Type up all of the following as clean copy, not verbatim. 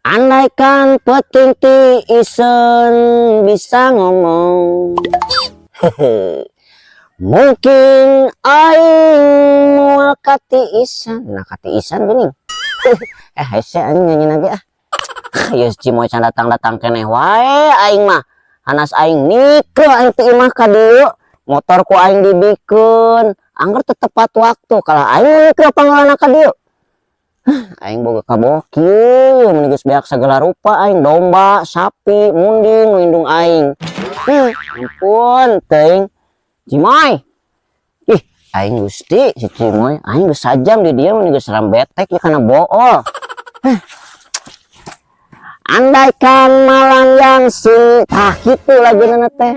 Andaikan peuting tiiseun bisa ngomong, mungkin aing moal katiisan. Nah, katiisan geuning. Eh, hese anjing nyanyi lagi ah. Ieu si Cimoy can datang-datang keneh wae aing mah. Hanas aing nikeuh aing ti imah ka dieu. Motor ku aing dibikeun. Angger teu tepat waktu kalah aing nikeuh panggalana ka dieu. Aing boga kabogoh kieu, mun geus beak segala rupa aing, domba, sapi, munding nu indung aing. Ampun teuing. Cimoy. Ih, aing Gusti si Cimoy, aing geus sajam di dieu mun geus rambetek ya kana bool. Heh. Andaikan malam yang sunyi, tah kitu laguna teh.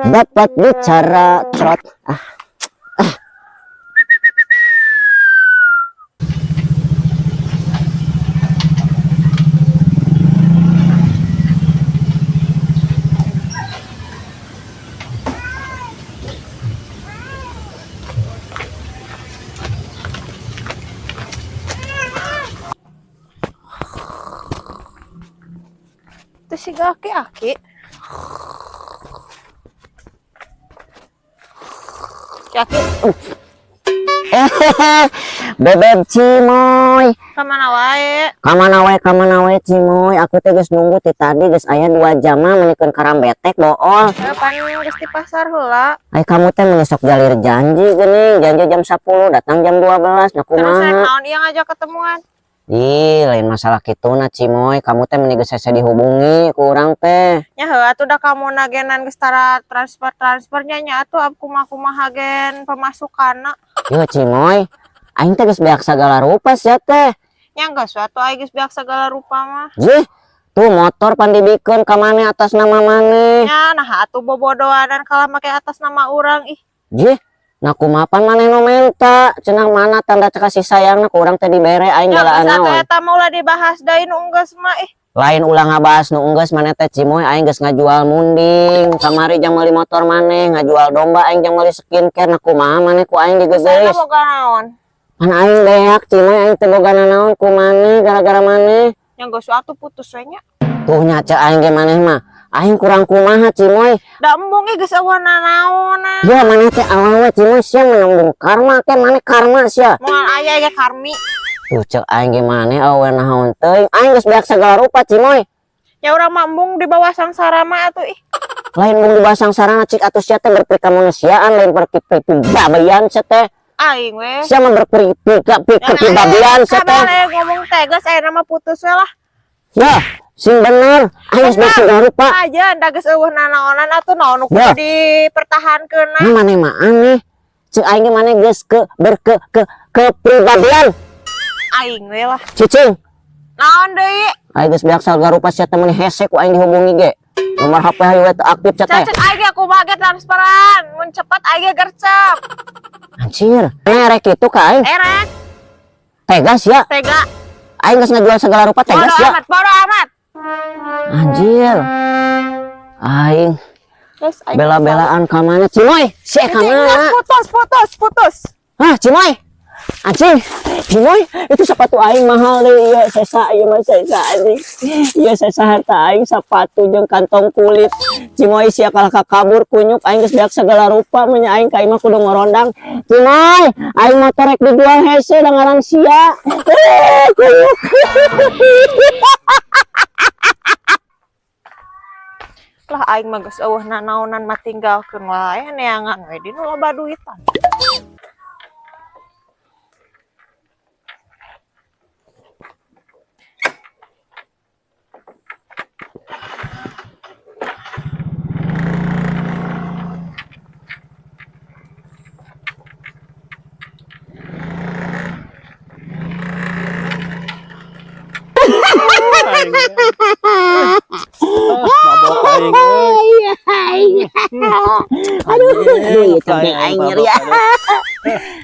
Dapat bicara trot. Ah. Itu si aki-aki. Aki, Eh, bebeb Cimoy. Kamana wae? Kamana wae, kamana wae, Cimoy? Aku teh geus nunggu ti tadi, geus aya 2 jam mah meunikeun karambetek bool. Ya, pan geus di pasar heula. Ai kamu teh meuni sok jalir janji geuning, janji jam 10 datang jam 12, nah Terus rek kumaha? Naon ieu ngajak ketemuan? Ih, lain masalah kituna, Cimoy, kamu teh meuni geus hese dihubungi ku urang teh. Nya heuh atuh, da kamu nagenan geus tara transfer-transfernya nya atuh ab kumaha-kumaha gen pemasukanna. Yo Cimoy, aing teh geus beak sagala rupa sia teh. Nya geus we atuh, aing geus beak segala rupa mah. Jih, tuh motor pan dibikeun ka maneh atas nama maneh. Nya nah atuh bobodoanan kalah make atas nama urang ih. Jih, nah kumaha, pan maneh nu menta, cenah mana tanda kasih sayangna ku urang teh dibere aing Nya galaan geus atuh, naon. Eta mah ulah dibahas deui nu enggeus mah ih. Lain ulah ngabahas nu enggeus, maneh teh Cimoy, aing geus ngajual munding kamari jang meuli motor maneh, ngajual domba aing jang meuli skincare, nah kumaha maneh ku aing Saya digegeus. Boga naon? Pan aing beak, Cimoy, aing teh boga nanaon ku maneh gara-gara maneh. Nya geus atuh, putus we nya. Tuh nya cek aing ge maneh mah. Aing kurang kumaha, Cimoy? Da embung ih, geus euweuh nanaonan. Ya maneh teh awewe, Cimoy, sia menembung karma teh maneh, karma sia. Moal aya ge karmi. Tuh cek aing ge maneh awewe naon teuing. Aing geus beak segala rupa, Cimoy. Ya urang mah embung di bawah sangsara mah atuh ih. Lain mung di bawah sangsara, cik atuh sia teh berprikamanusiaan, lain berkepribadian sia teh. Aing we. Sia mah berkepribadian sia teh. Kabeh ngomong teh geus aya nama putus we lah. Ya, sing bener. Aing geus beak segala rupa. Aja da geus euweuh nanaonan atuh naon nu Ya. kudu dipertahankeun. Ini maneh mah aneh. Cek aing ge maneh geus ke berke ke kepribadian. Aing we lah. Cicing. Naon deui? Aing geus beak segala rupa, sia teh meuni hese ku aing dihubungi ge. Nomor HP hayu we teu aktif sia teh. Cacet aing ge kumaha ge transferan. Mun cepet aing ge gercep. Anjir. Erek kitu ka aing. Erek. Tegas ya. Tega. Aing geus ngajual segala rupa, tegas Bodo ya. Amat, bodo amat. Anjir. Aing Terus aing bela-belaan ka mana, Cimoy? Sia ka Geus mana? Putus, putus, putus. Hah, Cimoy? Anjing, Cimoy, itu sepatu aing mahal deh. Iya, sesa, iya mah sesa anjing. Iya, sesa harta aing sepatu jeung kantong kulit. Cimoy, sia kalah ka kabur kunyuk, aing geus beak segala rupa nya aing ka imah kudu ngorondang. Cimoy, aing motor rek dijual hese da ngaran sia. Eh, kunyuk. Lah aing mah geus euweuh nanaonan mah tinggalkeun wae, neangan we di nu loba duitan. Mabok aing euy. Aing. Aduh, aduh, ya sampai aing nyeri ya.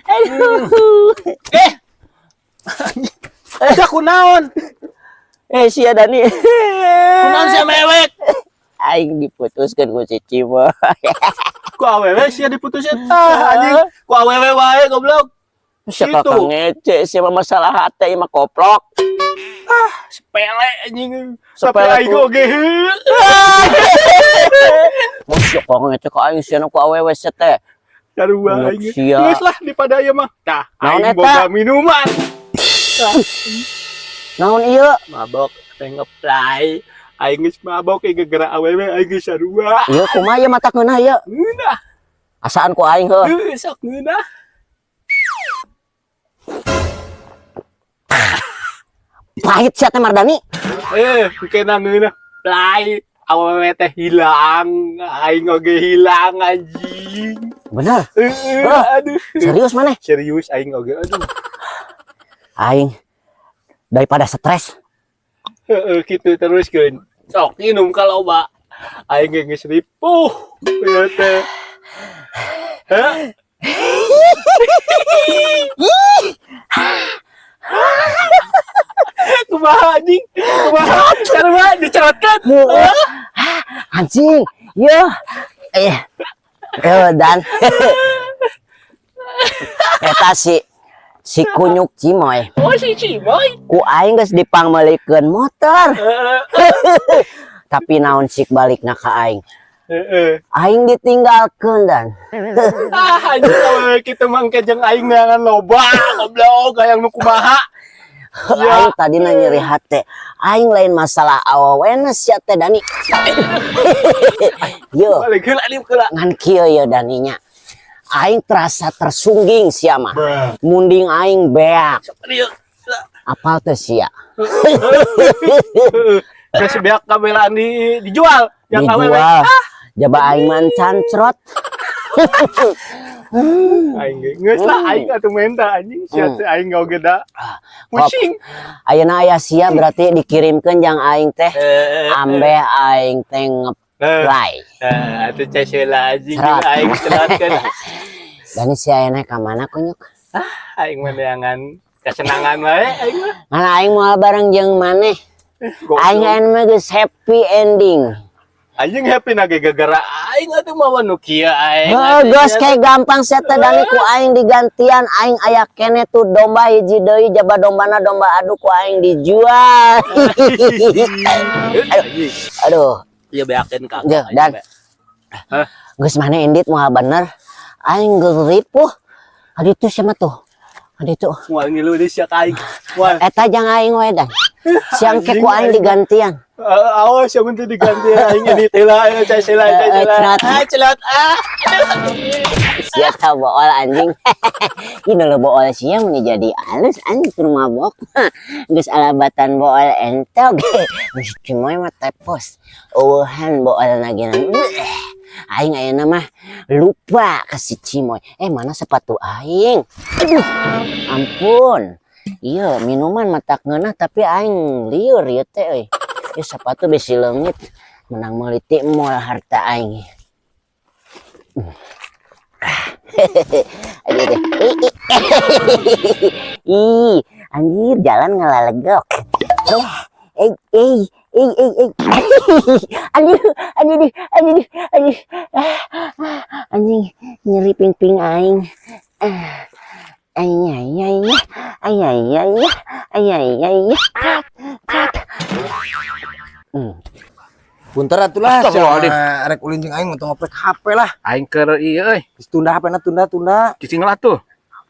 Aduh. Eh. Sia kunaon? Eh, sia Dani. Kunaon sia mewek? Aing diputuskan ku si Cimoy. Ku awewe sia diputusin. Ah, anjing. Ku awewe wae goblok. Sia Gitu. kakak ngece sia mah masalah hati mah, koplok. Sepele, anjing. Tapi Sepele aing oge. Mau sia kok ngece ka aing, sia ku awewe sia teh. Sarua Goblok aing. sia. Geus lah, dipada ieu mah. Tah, Naon aing eta? boga minuman. Naon ieu? Mabok teh ngeplay. Aing geus mabok ieu gegera awewe aing geus sarua. Ieu kumaha ieu mata ngeunah ieu? Ngeunah. Asaan ku aing heuh. Heuh, sok ngeunah. Pahit sia teh, Mardani. Eh, kena ngeunah. Play. Awewe teh hilang, aing oge hilang, anjing. Bener. Heeh, Hah? aduh. Serius maneh? Serius aing oge, aduh. Aing daripada stres. Heeh, kitu teruskeun. Sok minum kalau ba. Aing ge geus ripuh. Ieu teh. Hah? Kumaha, anjing? Kumaha? Sarua dicerotkeun. Anjing, yo. Eh. Eh, dan eta si si kunyuk Cimoy. Oh, si Cimoy. Ku aing geus dipangmeulikeun motor. Heeh. Tapi naon sik balikna ka aing? Heeh. Aing ditinggalkeun, dan. Ah, anjing, awewe kitu mah engke jeung aing neangan loba, goblok, hayang nu kumaha. Ya. Aing tadi nyeri hate. Aing lain masalah awewena sia teh, Dani. Yo, Balik heula, liuk heula. Ngan kieu ye, Daninya. Aing terasa tersungging sia mah. Munding aing beak. Liuk. Apal teh sia? Heeh. Geus beak kabelaan di dijual. Yang awewe. Dijual. Jaba aing mah cancrot. Aing ge geus lah, aing atuh menta, anjing sia teh, aing oge da. Pusing. Ayeuna aya sia, berarti dikirimkeun jang aing teh. Ambe aing teh ngeplay. Eh, atuh ces heula, anjing. Serot. Aing cerotkeun. Dani, si ayeuna ka mana, kunyuk? Aing mah neangan kesenangan wae aing mah. Ngan aing moal bareng jeung maneh. Goblok. Aing ayeuna mah geus happy ending. Anjing, happy na ge gegera aing atuh mawa nu kieu aing. Heuh, geus kayak gampang sia teh, Dani, ku aing digantian, aing aya kene tuh domba hiji deui, jaba dombana domba adu, ku aing dijual. Aduh. Aduh, Iya, beakeun ka. Jeuh, Dan. Hah? Geus maneh indit moal bener. Aing geus ripuh. Adi tuh siapa tuh? Adi tuh. Moal ngilu di sia ka aing. Moal. Eta jang aing we, Dan. Siang ke ku aing digantian. Eh, awas yang penting diganti aing ini heula, aing ces heula, ces Eh, heula. cerot. Ah, celot ah. Sia tah bool, anjing. Ini lo bool sia mun jadi halus, anjing, keur mabok. Geus alabatan bool entog. Geus cimoy mah tepos. Eueuhan bool na. Aing ayeuna mah lupa ke si Cimoy. Eh, mana sepatu aing? Aduh, ampun. Iya, minuman matak ngeunah, tapi aing lieur ieu teh euy. Ieu sepatu bisi leungit. Menang meuli ti mall harta aing. Aduh deh. Ih, ih. Ih, anjir, jalan ngalalegok. Eh, eh, eh, eh, eh, eh. Anjir, anjir, anjir, anjir. Ah, ah, anjing, nyeri pingping aing. Ah. Ay, ay, ay, ay, ay, ay, ay, ay, ay, ay. Cat, cat. Punten atuh lah, Astagfirullahaladzim. sia rek ulin jeung aing untuk ngoprek HP lah. Aing keur ieu euy. Geus tunda HP-na, tunda tunda. Cicing lah tuh.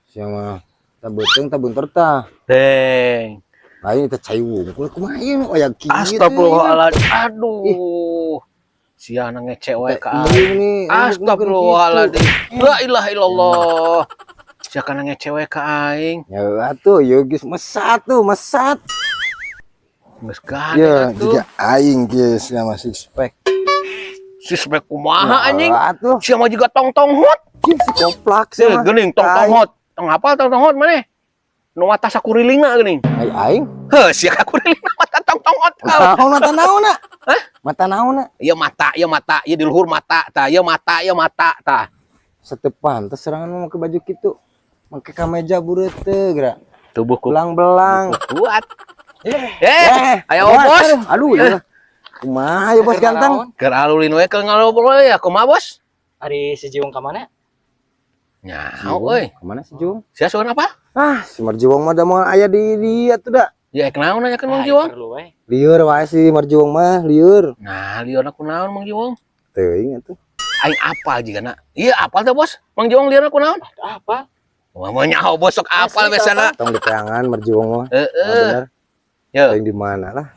Sia mah tah beuteung tah bunter tah. Deng. Lain teh cai wungkul, kumaha ieu oyak kieu. Astagfirullahaladzim. Aduh. Sia ngece wae ka aing. Ini Astagfirullahaladzim. La ilaha illallah. Sia kana ngece wae ka aing. Ya atuh, ieu geus mesat tuh, mesat. Geus gandeng Ya, atuh. jiga aing geus sia mah six pack. Six pack kumaha, anjing? Atuh, Sia mah jiga tong-tong hot. si koplak sia Eh, mah. geuning tong-tong hot. Tong apa tong-tong hot maneh? Nu mata sakurilingna geuning. Ai aing. Heuh, sia kakurilingna mata tong-tong hot. Naon mata naonna? Hah? Mata naonna? Ieu mata, ieu mata, ieu di luhur mata tah, ieu mata, ieu mata tah. Sateu pantes serangan mah make baju kitu. Make kameja bureut teu geura. Tubuhku Belang-belang. kuat. Eh, ayo bos. Aduh, ya. Kumaha ya, bos ganteng? Keur alulin we, keur ngobrol ya, kumaha, bos? Ari si Jiung ka mana? Nyaho euy. Kemana si Jiwong? Sia sugan apa? Ah, si Marjiwong mah da moal aya di dia tuh da. Ya ek naon nanyakeun Mang Jiwong? Perlu we. Lieur wae si Marjiwong mah, lieur. Nah, lieur ku naon Mang Jiwong? Teuing atuh. Aing apal jigana. Iya, apal teh, Bos. Mang Jiwong lieur ku naon? Apa? Wah, mau nyaho bos sok apal biasana. Tong diteangan Marjiwong mah. Heeh. Bener. Yo, Teuing di mana lah.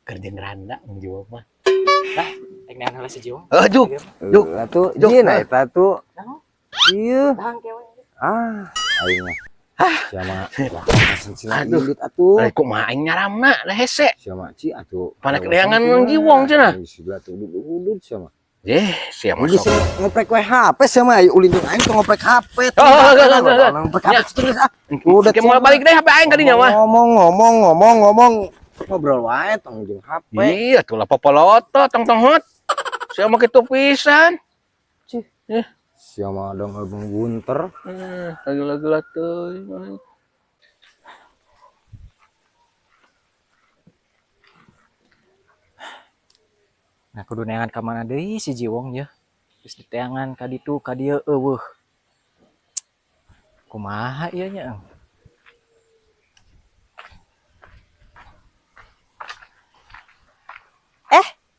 keur jeung randa Mang Jiwong mah. Ek neangan heula si Jiwong. Heuh, juk. Juk. Atuh, Juk. jieun eta tuh. Iya. Tang kewe. Ah, aing mah. Siapa? Wah, Aduh. indit atuh. Ai kumaha aing nyaramna da hese. Siapa ci atuh? Pana kedayangan Mang Jiwong cenah. Sudah tuh udud siapa? Eh, sia mah Geus sok. ngoprek we HP siapa ayo ulin jeung aing tong ngoprek HP. Oh, oh, oh, oh, oh. Ngoprek HP terus ah. Udah Kayak mau balik deh HP aing kadinya mah. Ngomong ngomong ngomong ngomong ngobrol wae tong jeung HP. Iya, tuh lah popoloto tong tong hot. Sia mah kitu pisan. Siapa dong abang Gunter. Lagi-lagi lah teuing. Nah, kudu neangan ka mana deui si Jiwong ya. Geus diteangan ka ditu ka dieu eueuh. Kumaha ieu nya?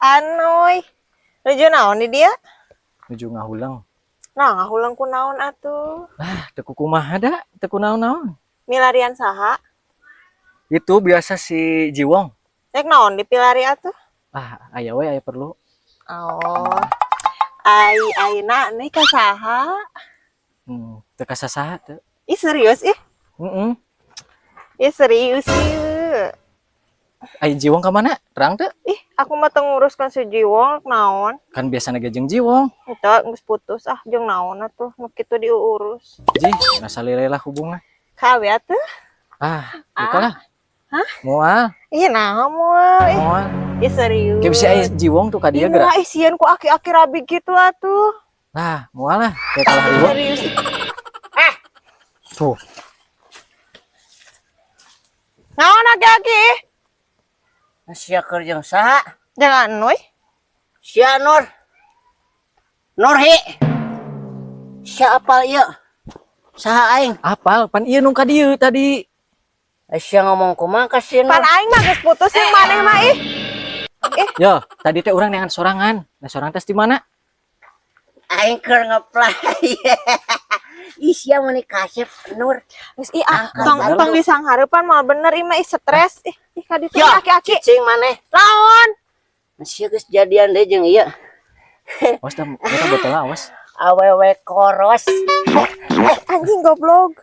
Anoy. Nuju naon di dia? Nuju ngahuleng. Nah, ngahuleng ku naon atuh? Ah, teu kumaha da, teu kunaon-naon. Milarian saha? Itu biasa si Jiwong. Rek naon dipilari atuh? Ah, aya we aya perlu. Oh. Ai aina nih ka saha? Teu ka sasaha teu. Ih serius ih. Heeh. Ih serius ieu. Ai Jiwong ka mana? Terang teu? Ih, aku mah teu nguruskan si Jiwong naon. Kan biasana ge jeung Jiwong. Eta geus putus ah jeung naon atuh nu kitu diurus. Jih, nasa lele lah hubungan. Kawe atuh. Ah, buka lah. Hah? Moal, Ih naon moal ih. moal. Ih serius. Kayak bisa aya Jiwong tuh ka Ih dieu geura. moal ih sieun ku aki-aki rabi gitu atuh. Lah, moal lah. Kayak kalah Ih, riweuh. serius. Ih. Tuh, Naon aki-aki? Sia keur jeung saha? Jangan Noy. Sia Nur. Nurhi. Sia apal ieu? Saha aing? apal pan ieu nu ka dieu tadi. Sia ngomong kumaha ka si Nur? Pan aing mah geus putus jeung maneh mah ih. Yo, tadi teh urang neangan sorangan. Nah, sorangan tes di mana? Aing keur ngeplay. Ih sia meuni kasep Nur. Geus ih ah, Angkat tong baru. tong disanghareupan moal bener ih mah ih stres. Ih, ih ka ditu Yo, aki-aki. cicing maneh. Naon? Sia geus jadian deui jeung ieu. Awas dah, eta botolnya awas. Awewe koros. Anjing goblok.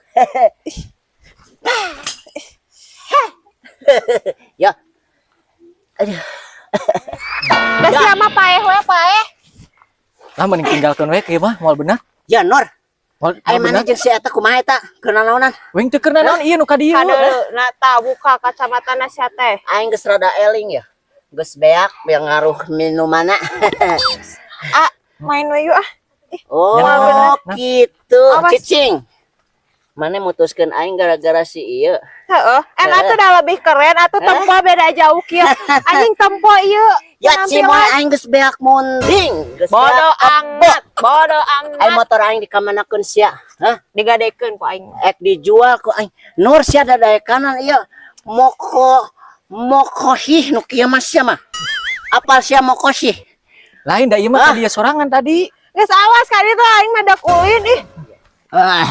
Ya. Aduh. Geus sia mah paeh we paeh. Lah mending tinggalkeun we kieu mah moal bener. Ya Nur, Moal aing moal maneh bener. jeung si eta kumaha eta? Keur naonan? Wing teu keur naon ieu nu ka dieu. Kadeuleu ta buka kacamatana sia teh. Aing geus rada eling ya. Geus beak yang ngaruh minumanna. Ah, main we yuk ah. Oh, Ya, gitu. Awas. Cicing. Mana mutuskeun aing gara-gara si ieu. Heeh, enak tuh udah lebih keren atuh tempo beda jauh kieu. Anjing tempo ieu. Ya cimoy aing geus beak munding. Geus Bodo beak amat, bodo Aing amat. motor aing dikamanakeun sia? Hah? Digadekeun ku aing. Ek dijual ku aing. Nur sia dadaekanan ieu. Moko mokohih nu kieu mah sia mah. Apal sia mokoshih? Lain da ieu mah ka dieu sorangan tadi. Geus awas ka ditu aing mah dak ulin ih. Ah.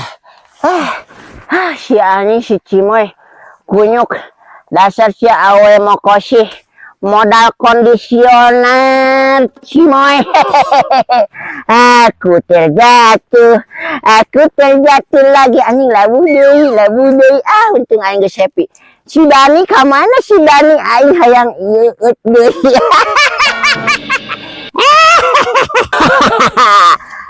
Ah. Ah, si anjing si Cimoy kunyuk dasar si awe mokoshih modal kondisioner Cimoy. Aku terjatuh, aku terjatuh lagi anjing labu deui, labu deui. Ah, untung aing geus happy. Si Dani ka mana si Dani aing hayang ieu deui.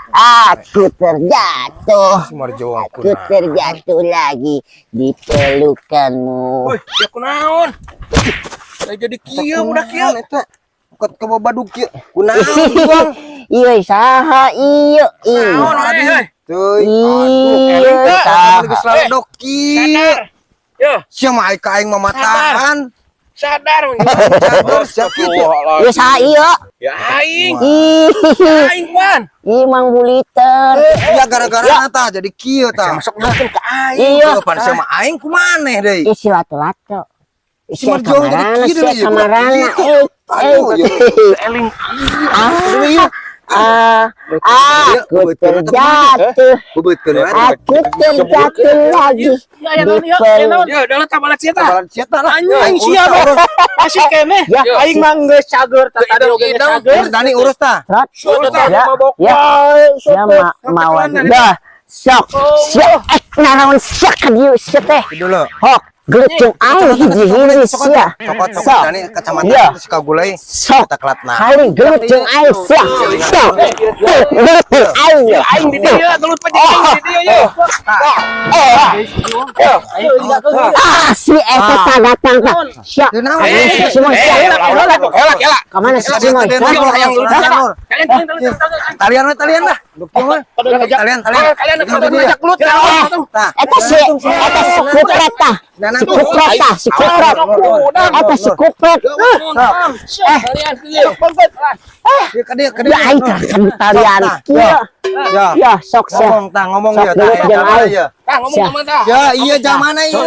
Aku terjatuh. Si Marjiwong Aku terjatuh lagi di pelukanmu. Woi, sia kunaon? Saya jadi kieu budak kieu. Eta ket ke babadug kieu. Kunaon Jiwong? Iya, saha iya iya. Naon euy, heuy. Teuing. Aduh, Iya, saha. geus laledok kieu. Yo, Sia mah ai ka aing mah matahan. Sadar. Sadar sia kitu. Ieu saha ieu? Ya aing. Ih, Aing pan. ih, Mang Buliter. Ya gara-gara tah jadi kieu tah. Masuk nonton ke aing. Iya. Tuh, pan sama aing kumaneh deui. Ih, si lato-lato. Si Si Marjong jadi kamarana, kieu si deui, kamarana. gitu. Eh, Aduh, eh. iya. Eling. Ah, ah, aku terjatuh, Bebeutkeun we. aku terjatuh lagi Ya, di peluk. Ya udah lah tabalat sia tah. Tabalan sia tah lah. Anjing sia mah. Masih keneh. Ya. Aing mah geus cager tah tadi oge geus cager. Urus Dani urus tah. Trot. Urus tah Ya, mabok ya. wae. Ya ma mawan. Dah, sok. Sia, eh, naraon sia ka dieu sia teh. Dulu. Hok, gelut jeung aing hiji-hiji sia. Cokot cokot Sok. Dani kacamata Iya. itu si kagulai. Sok. Kita kelatna. Hari gelut jeung aing sia. Sok. Gelut jeung aing. Ya aing di dieu gelut pa aing di dieu ye. Ah, si eta tah datang tah. Sia. Teu naon? Si Cimoy, sia. Elak elak elak. Ka mana si Cimoy? Hah? Talian we talian lah. Dukung we. Talian talian. Kalian Dukung pada dia. ngajak gelut ya. Tah. Eta si eta si kupret tah. Si kupret tah, si kupret. Eta si kupret. Eh, kalian dieu. Dia ka dieu ka dieu. Ya aing tah kan talian kieu. Ya. Ya sok sia. Ngomong tah ngomong Sok ya tah. gelut jeung Jamana aing. ya. Tah ngomong sama tah. Ya iya jamana ieu.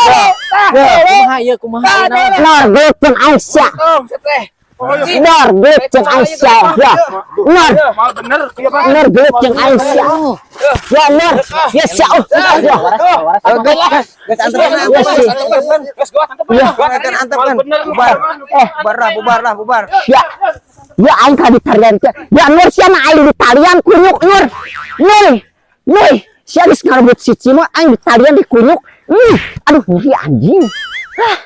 Kumaha ieu kumaha ieu naon? Nor gelut jeung aing sia. Tong teh. Nor gelut jeung aing sia. Ya. Nor. Mal bener ieu Pak. Nor gelut jeung aing sia. Ya Nor. Ya sia. Oh, ya. Geus geus antepan Ya si. Geus gua antep. Ya. Antepan antepan. Bubar. Eh, Bubar lah bubar lah bubar. ya. Ya aing ka ditarian teh. Ya Nur sia mah aing ditarian kunyuk Nur. Nur. Nur. Sia geus ngarebut si Cimoy aing ditarian dikunyuk. Aduh nyeri anjing. Ah.